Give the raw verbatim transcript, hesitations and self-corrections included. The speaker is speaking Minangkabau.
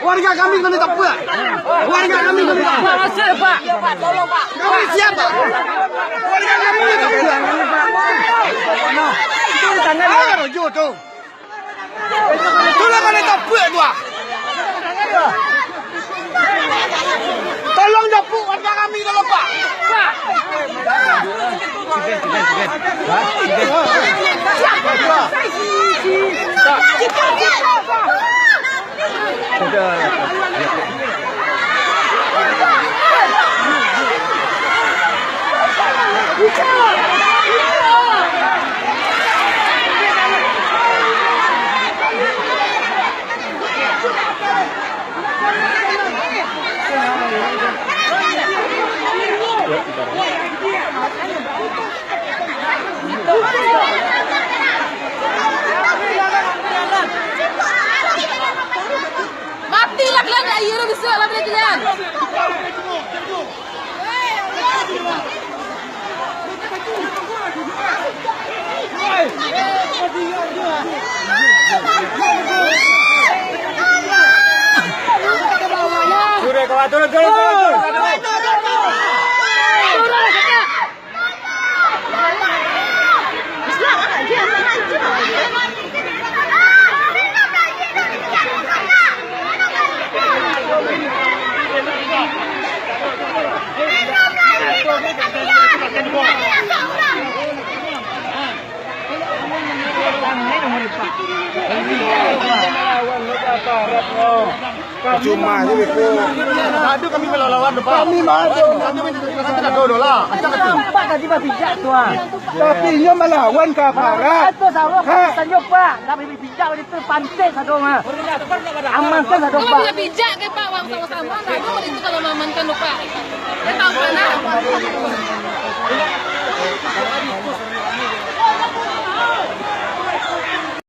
Warga kami kena tapuak. Warga kami kena tapuak. Pak, masuk, Pak. Kami siap, Pak. Warga kami kena tapuak. Itu tangan. Ah, rojo tu. Tolong kena tapuak tu, ah. Tolong japuik warga kami, tolong, Pak. Pak. Matilah kalian, ayo, bisa lah, kalian. Sudah, kawan, turun, turun, turun, turun, turun. Cuma je beko. Aduh, kami melawan, Pak. Kami melawan. Kami minta, minta doa lah. Pak tadi babijak tu, ah. Tapi inyo malawan ka aparat. Itu salah, Pak. Tanya, Pak. Ndak babijak waktu itu, pantai sado, ah. Amankan sado, Pak. Kalau babijak ke, Pak, wang sama-sama, ndak ado waktu itu kalau maamankan, Pak.